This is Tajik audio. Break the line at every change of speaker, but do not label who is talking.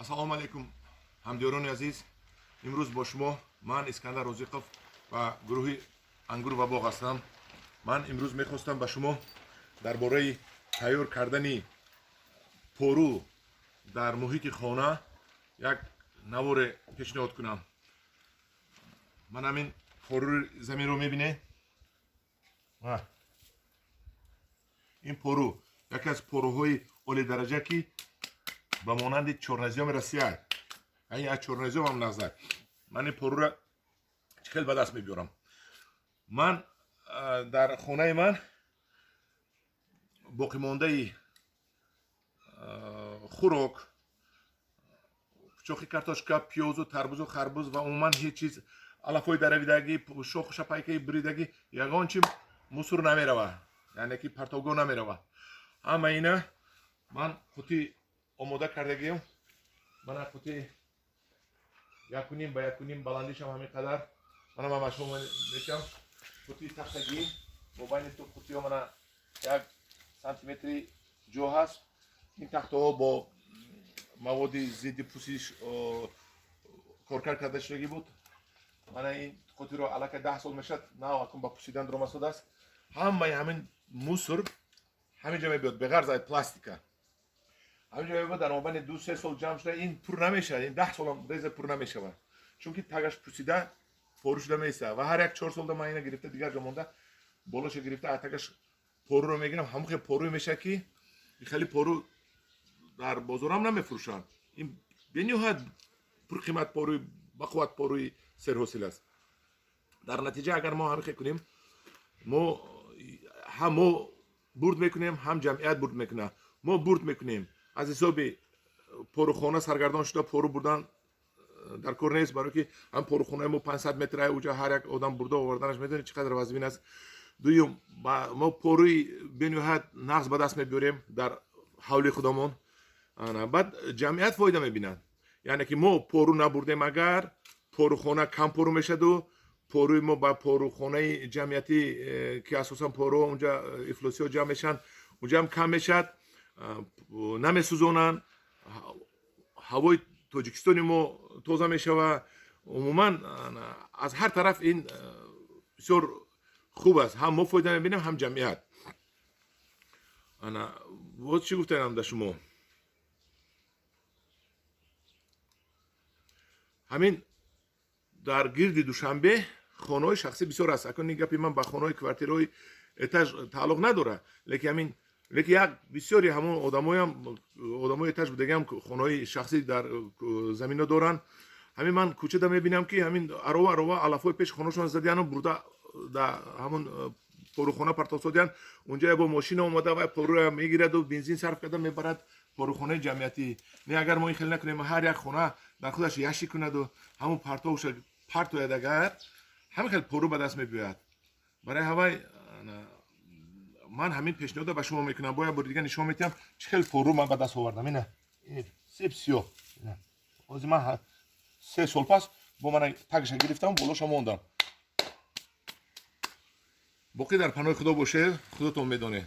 Ассалому алайкум, ҳамдиёрони азиз. Имрӯз бо шумо ман Искандар Розиқов ва гурӯҳи Ангур ва боғ ҳастам. Ман имрӯз мехостам ба шумо дар бораи тайёр кардани пору дар муҳити хона як наворе пешниҳод кунам. Ман ҳамин поруи заминро мебинед. Ин пору яке аз поруҳои олидараҷа, ки ба монанди чёрнозёми Россия, ин аз чёрнозём ҳам нағзак. Ман ин порура чӣ хел ба даст мебиёрам? Ман дар хонаи ман боқимондаи хӯрок, пучоқи картошка, пиёзу тарбузу харбуз ва умуман ҳеҷ чиз, алафҳои даравидагӣ, шоху шапайкаи буридагӣ, ягон чи мусор намерава, яъне ки партовгоҳ намерава. Ҳама ина ман қутӣ омода кардагиам. Мана қути 1.5 ба 1.5, баландишам ҳамин қадар. Мана ман ба шумо мекам, қутии тахтагӣ, мобайни ту қутиҳо мана 1 сантиметри ҷо ҳаст. Ин тахтаҳо бо маводи зидди пӯсиш коркард карда шудагӣ буд. Мана ин қутиро аллакай 10 сол мешавад, нав акун ба пӯсидан дуромастодааст. Ҳамаи ҳамин мусор ҳамин ҷо мебиёд, беғарз аз пластика ҳамин ҷо мебиёд. Дар мобайни 2-3 сол ҷамъ шуда, ин пур намешавад. Ин 10 солам реза пур намешавад, чунки тагаш пӯсида, пору шуда меистад. Ва ҳар як 4 солда ман ина гирифта, дигар ҷо монда, болоша гирифта, аз тагаш поруро мегирам. Ҳамон хел поруе мешавад, ки хеле пору дар бозорам намефурӯшанд. Ин бениҳоят пурқимат поруи бақувват, поруи серҳосил аст. Дар натиҷа, агар мо ҳамин хел кунем, мо ҳам мо бурд мекунем, ҳам ҷамъият бурд мекунад. Мо бурд мекунем аз ҳисоби порухона саргардон шуда, пору бурдан дар кор нест, барое ки ҳам порухонаи мо 500 метр, уҷа ҳар як одам бурда оварданаш медонед чӣ қадар вазмин аст. Дуюм, мо поруи бениҳоят нағз ба даст мебиёрем дар ҳавли худамон. Баъд ҷамъият фоида мебинад, яъне ки мо пору набурдем, агар порухона кам пору мешаду поруи мо ба порухонаи ҷамъиятӣ, ки асосан поруҳо унҷа ифлосиҳо ҷамъ мешаванд, унҷаам кам мешавад, намесӯзонанд, ҳавои Тоҷикистони мо тоза мешавад. Умуман, аз ҳар тараф ин бисёр хуб аст: ҳам мо фоида мебинем, ҳам ҷамъият. Ана боз чӣ гуфтаам да шумо? Ҳамин дар гирди Душанбе хонаҳои шахсӣ бисёр аст. Акун ин гапи ман ба хонаҳои квартираҳои этаж тааллуқ надорад, лекин ҳамин, лекин як бисёри ҳамон одамоям, одамои этаж будагиам хонаҳои шахсӣ дар замино доранд. Ҳамин ман кӯчада мебинам, ки ҳамин арова арова алафҳои пеши хонашон задияну бурда дар ҳамон порухона партофтодиянд. Унҷа бо мошина омада ва поруя мегираду бензин сарф карда мебарад порухонаи ҷамъиятӣ. Не, агар мо ин хел накунем, ҳар як хона дар худаш яши кунаду ҳамон партовша партояд, агар ҳамин хел пору ба даст мебиёяд. Барои ҳавай ман ҳамин пешниҳода ба шумо мекунам. Бо як бори дига нишон медиҳам, чӣ хел пору ман ба даст овардам. Ина себ сиёҳ. Ҳозир ман 3 сол пас бо мана тагша гирифтам, болоша мондам. Боқӣ дар паноҳи Худо бошед, худотон медонед.